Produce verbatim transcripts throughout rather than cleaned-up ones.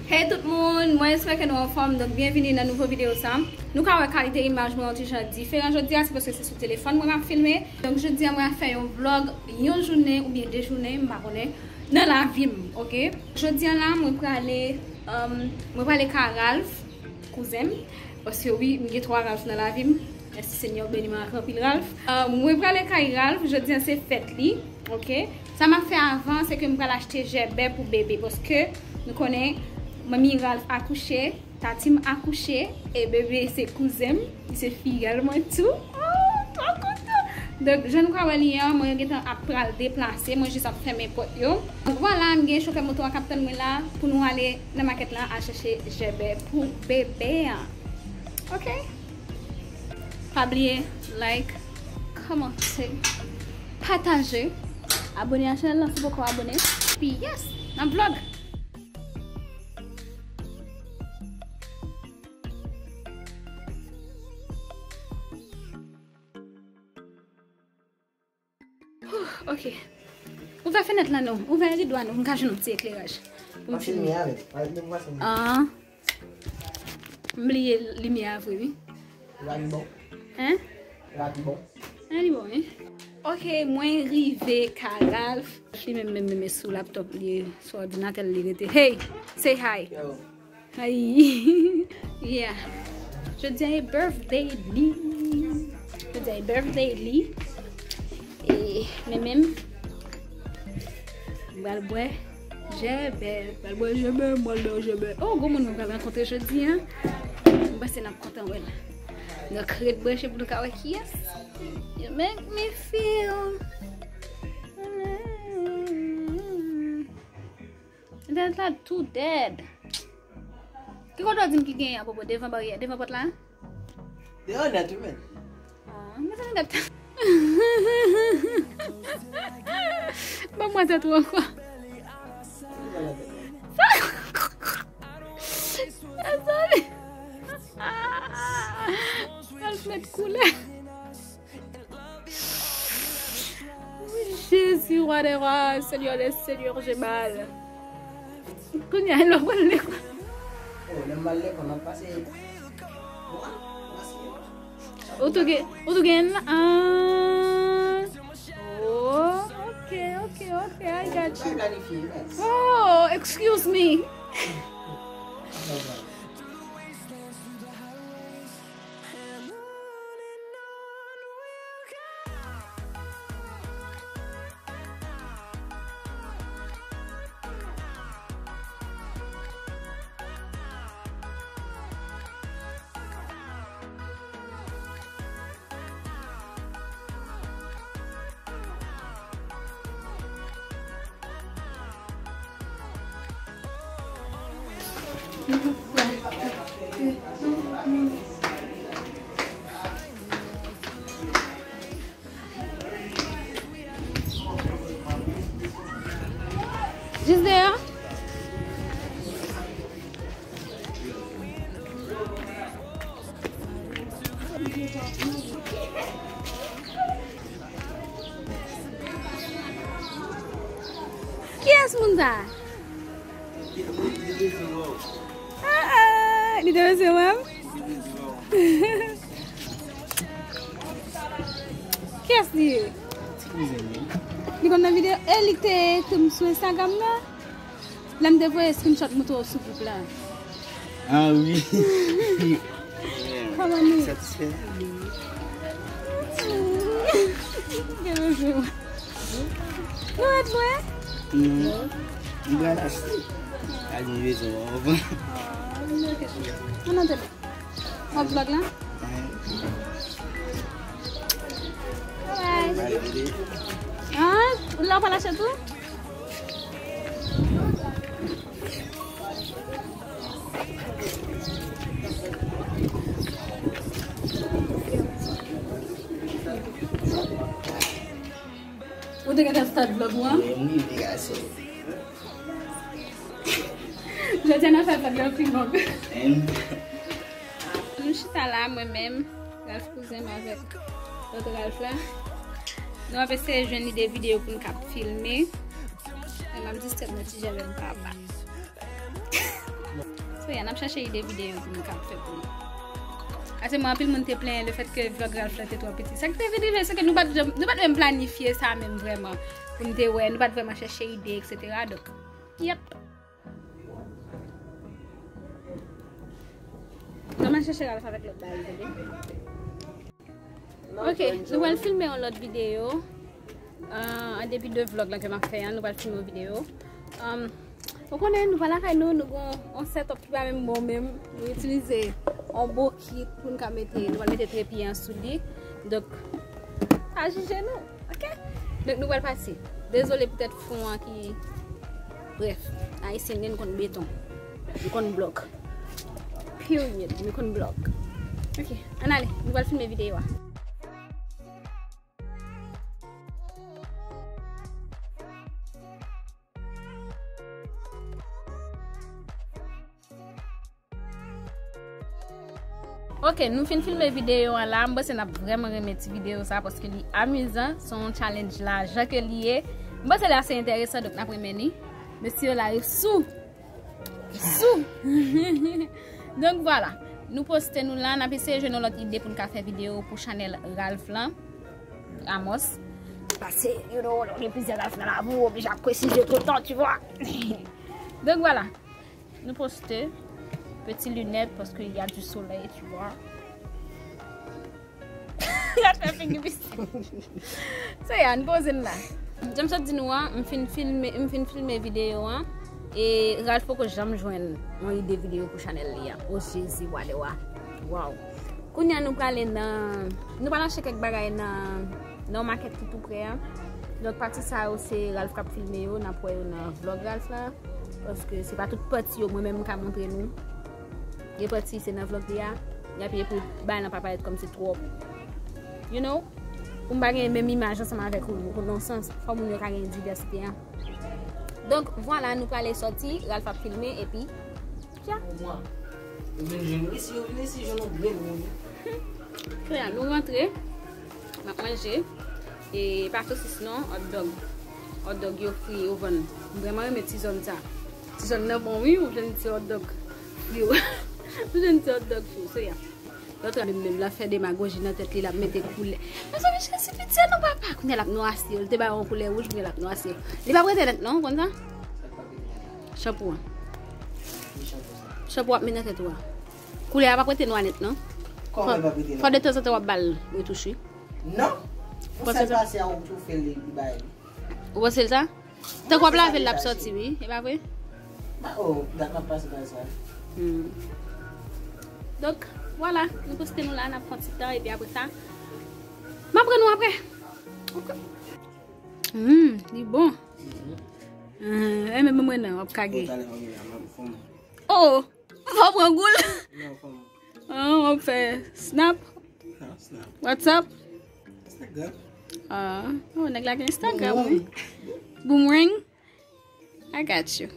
Hey tout moun, mwen espere ke nou anfòm, donk byenvini nan nouvo videyo sa. Nou ka wè kalite imaj mwen yon ti jan diferan jodi a, se paske se sou telefòn mwen m ap filme. Donk jodi a mwen ap fè yon vlog, yon jounen oubyen de jounen, m pa konnen, nan lavi m, oke? Jodi a la, mwen prale, um, mwen prale ka Ralph, kouzen m, paske wi, m gen twa Ralph nan lavi m. Mèsi Senyè, ou beni mwen ak anpil Ralph. Uh, mwen prale kay Ralph, jodi a se fèt li, oke? Sa m ap fè avan, se ke m pral achte jèbè pou bebe, paske nou konnen manmi Ralph akouche, tati m akouche, e bebe se kouzen m, li se fiyèl mwen tou. Oh, twò kontan! Donk, jan nou ka wè li an, mwen gentan ap pral deplase, mwen jis ap fèmen pòt yo. Donk, vwala, m gen chofè moto a k ap tann mwen la pou nou ale nan makèt la al chèche jèbè pou bebe an. Oke? Pa bliye like, kòmante, pataje, abone a chanèl lan si w poko abone. Epi yes, n ap vlog! Whew, ok. Ouvè fenèt lan non. Ouvè rido a non. M ka jwenn yon ti ekleraj. Pou m filme. Mache avè l. Avè l, m pase. Ah. M bliye limyè a vre, wi. La li bon. Hein? La li bon. Hein, li bon, wi. Ok, mwen rive ka Ralph. Li menm, menm, menm sou laptop li, sou òdinatè li rete. Hey, say hi. Yo. Ay. Yeah. Jodi a e birthday li. Jodi a e birthday li. E, men menm, m pral bwè jèbè. M pral bwè jèbè, m pral bwè jèbè. Oh, gwo moun mwen pral rankontre jodi a. M panse n ap kontan wè l. Donk, ret branche pou nou ka wè kiyès. You make me feel. That, that too dead. Ki kote w di m ki genyen apopo devan baryè, devan pòt la? Devan nèt, wi, men. Ah, mezanmi, dat. Ban mwen tèt ou ankò. Mezanmi. Al met koulè. Jezi, wa dè wa, Senyè dè senyè, je mal. Kounye a, lè w pral lekòl. Oh, lè m pral lekòl, m ap pase. Ou tou gen, ou tou gen la. Ah. Oh, ok, ok, ok, I got you. Oh, excuse me. Jis deyò. Kiyès moun sa? Ah, ah, li te bezwen wè m? Kiyès li ye? Ti kouzen m wi. Li konn nan videyo? E li te, te m sou Instagram nan? Lè m te voye screenshot moute w sou gwoup la. Ah wi. Kòman nou ye? Satisfè? Gen bezwen. Nou ret lwen? Non. M pral achte. Al gen bezwen w anvan. Ann antre. W ap vlog la? Bye. Ah, la w pa lache tou? Ou te gentan start vlog ou an? Wi, wi, gason. Jodi a n ap fè vlog lan pi long. Nou chita la, mwen menm, Ralph kouzen m avèk lòt Ralph la. Nou ap eseye jwenn ide videyo pou n ka filme. Men m ap distrè m nan ti jèlè m papa. So, yeah, n ap chache ide videyo pou nou kab fè pou nou. Paske mwen, anpil moun te plenyen le fèt ke vlog Ralph la te twò piti. Sa k te vin rive, se ke nou pa t janm, nou pa t menm planifye sa menm vrèman. Pou nou te wè, nou pa t vrèman chache ide, et cetera. Donk, yep. Kòman chèche Ralph avèk lòt bagay, tande? Ok, nou pral filme yon lòt videyo. Euh, an depi de vlog la ke m ap fè an, nou pral filme yon videyo. Euh, ou konnen, nou pa lakay nou, nou gon yon setup ki pa menm bon menm. Nou itilize yon bokit pou n ka mete, nou pral mete trepiye an sou li. Donk, pa jije nou, ok? Donk, nou pral pase. Dezole poutèt fon an ki, bref, Ayisyen, nou konn beton. Nou konn blòk. Period. Nou konn blòk. Ok, ann ale. Nou pral filme videyo a. Ok, nou fin filme videyo an la. M panse n ap vrèman renmen ti videyo sa paske li amizan. Se yon challenge lajan ke li ye. M panse li ase enteresan, donk n ap renmen li. Mesye yo la, yo sou. Sou. Donk, vwala. Nou poste nou la, n ap eseye jwenn yon lòt ide pou n ka fè videyo pou chanèl Ralph lan. Amos. Paske, you know, gen plizyè Ralph nan lavi, ou oblije ap presize tout tan, tu vois. Donk, vwala. Nou poste peti linèt paske y a du soleil, tu vois. Gad fè figi pis. So, yeah, n poze n la. Jan m sot di nou an, m fin filme, m fin filme videyo an. E Ralph poko janm jwenn yon ide videyo pou chanèl li a. O Jezi, wa de wa. Waw. Kounye a nou prale nan, nou pral achte kèk bagay nan, nan yon makèt ki tou pre a. Donk, pati sa yo, se Ralph k ap filme yo, n ap wè yo nan vlog Ralph la. Paske se pa tout pati yo mwen menm m ka montre nou. Gen pati se nan vlog li a, epi, epi bagay lan pa parèt kòmsi twòp, you know, pou m pa gen menm imaj ansanm avèk ou, ou nan sans, fò moun yo ka gen divèsite a. Donk, vwala, nou prale sòti, Ralph ap filme, epi, tcha. Ou vin jwenn isi, ou vin isi, jwenn yon grenn moun. Kounye a, nou rantre. M ap manje. E pa sosis non, hot dog. Hot dog yo fri, yo vann. M vrèman renmen ti zòn sa. Ti zòn nan bon wi, ou jwenn ti hot dog fri. Ou jwenn ti hot dog fri, so yeah. Lòt la menm, menm, l ap fè demagoji nan tèt li, l ap mete koulè. Mezanmi, Jezi pitye non papa. Kounye a l ap nwasi yo. Li te bay yon koulè wouj, kounye a l ap nwasi yo. Li p ap rete nèt non, ou konn sa? Chanpou an. Chanpou w ap met nan tèt ou a. Koulè a p ap rete nwa nèt non. Kòman l p ap rete nwa? Fò detanzantan w ap ba l retouch wi. Non. Yon sèl pase a ou tou fè l li bay li. Ou panse l sa? Tank w ap lave l l ap sòti wi, e pa vre? Ba o, dat m ap pase bay sa. Hmm. Donk, vwala, nou poste nou la, n ap pran ti tan, epi apre sa, m ap pran nou apre. Ok. Hmm, li bon. Hmm, e menm mwen nan, w ap kage. Oh! Fò w pran gou l. Non, fò m. Ah, w ap fè Snap? Non, Snap. WhatsApp? Instagram. Ah, oh, nèg la gen Instagram, wi. Boomerang. Boomerang? I got you.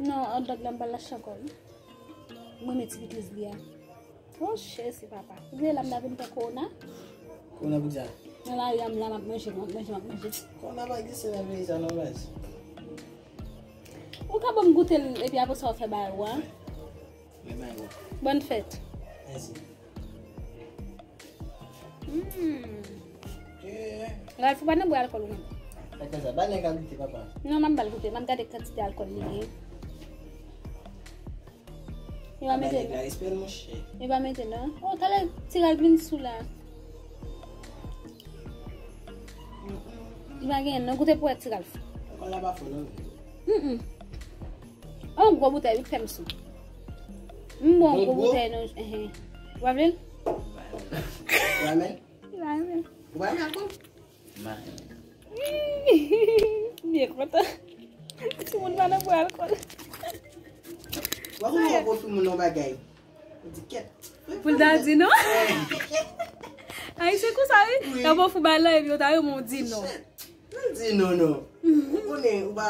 Non, hot dog la m pral achte ankò, wi. Mwen met ti pikliz li a. Oh, Jezi, papa. Ou vle la m ta vin pran kowona? Kowona pou kisa? Nan lari a m la, m ap manje, m ap manje, m ap manje. Kowona pa egziste nan peyi sa, non, baz. Ou ka ban m goute l, epi apre sa w fè bagay ou a. Mwen bay ou. Bòn fèt. Mèsi. Hmm. Eh. Ralph, ou pa nan bwè alkòl ou menm? Fè sa, ba nèg la goute, papa. Non, m ap ba l goute, m ap gade kantite alkòl li gen. Li pa mete non. Ba nèg la respè, monchè. Li pa mete non. Oh, talè ti Ralph vin sou la. Li pa genyen non, goute pou wè ti Ralph. Alkòl la pa fò non. Mm, mm. Yon gwo boutèy wi k fè m sou. M bon gwo boutèy non, enhen. Ou pa vle l? Ou pa renmen? Li pa renmen. Ou pa renmen alkòl? M pa renmen. M byen kontan. Timoun pa nan bwè alkòl. Ou pa konn w ap ofri moun yon bagay. Ou di kèt. Pou l ta di non. Ayisyen konsa wi. Wi. Y ap ofri bagay lan epi yo ta renmen w di non. Shit. Mwen di non, non. Ou konnen, ou pa,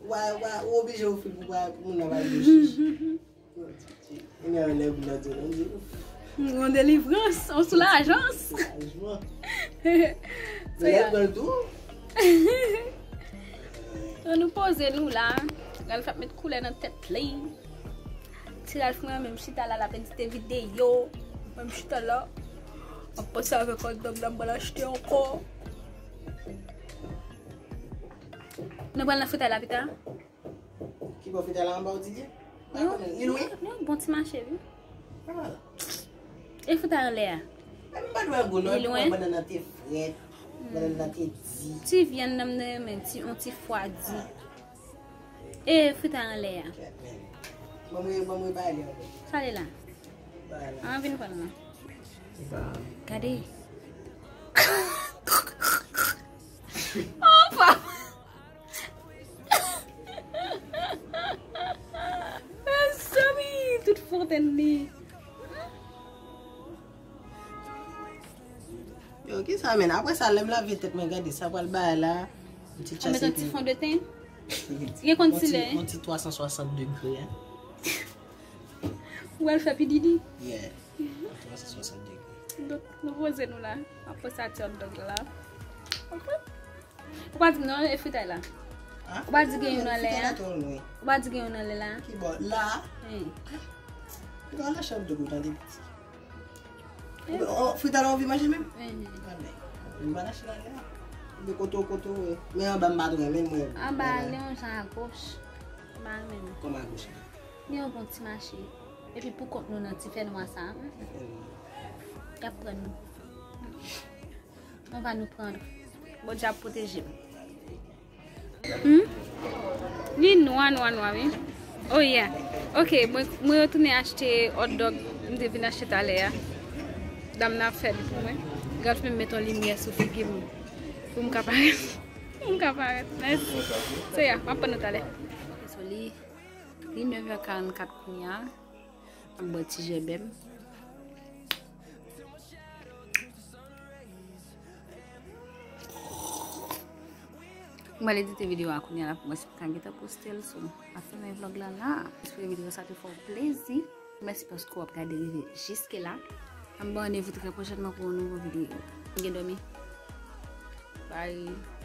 ou pa, ou pa, ou oblije ofri pou pa, pou moun nan pa di chich. Mwen di, mwen di, mwen di, ouf. Yon delivrans, yon soulajans. Soulajman. Mwen lè pran l tou. Ann nou poze nou la. Ralph ap met koulè nan tèt li. Ti Ralph mwen menm chita la, l ap edite videyo. Mwen m chita la. M ap panse avèk hot dog la, m pral achte ankò. Nou pral nan fritay la pita. Ki bò fritay la anba ou di li? Li lwen? Li yon bon ti mache, wi. Ah. E fritay anlè a? Mwen m pa t wè gou non, epi bannann nan te frèt, bannann nan te di. Ti vyann nan m renmen, ti, yon ti fwa di. E fritay anlè a? Ban mwen, ban mwen bay li ankò. Sa li la? Bay la. An, vin pran la. Gade. Oh, pa. Mezanmi, tout fontenn li. Yo, kisa menm? Apre sa, lè m lave tèt mwen, gade sa pral bay la. Yon ti chase epi. Fondeten? Gen konsilè? Yon ti twa san swasant degre, hein. Ou al fè pididi? Yeah. Twa san swasant degre. Donk, nou poze nou la. Apre sa, ti hot dog la. Ou pa di m non, e fritay la? Ou pa di gen youn anlè a? Ou pa di gen youn anlè la? Ki bò? La? Wi. Ou pa lache hot dog ou tande piti. Fritay la ou anvi manje menm? Wi. Ou pa lache la la. Ou kote w kote w ye. Men anba m pa t renmen mwen. Anba li yon jan agoch. M pa renmen. Kòman agoch? Li yon bon ti mache. Epi pou kont nou nan ti fènwa sa. Y ap pran nou. On va nous prendre. Bondye ap pwoteje m. Hmm? Li nwa, nwa, nwa, wi. Oh yeah. Ok, mwen, mwen retounen achte hot dog. M te vin achte talè a. Dam nan ap fè li pou mwen. Gad, menm met yon limyè sou figi m. Pou m ka parèt. Pou m ka parèt. Mèsi. So yeah, m ap pran nou talè. Ok, so li, li nèf è karannkat kounye a. M ap bwè ti jèbè m. Mwen edite videyo a kounye a la pou mwen si m ka gentan poste l sou. M ap fèmen vlog la la. Espere videyo sa te fè w plezi. Mèsi paske w ap gade rive jiske la. M ap ba w randevou trè pwochènman pou yon nouvo videyo. Gen dòmi. Bye.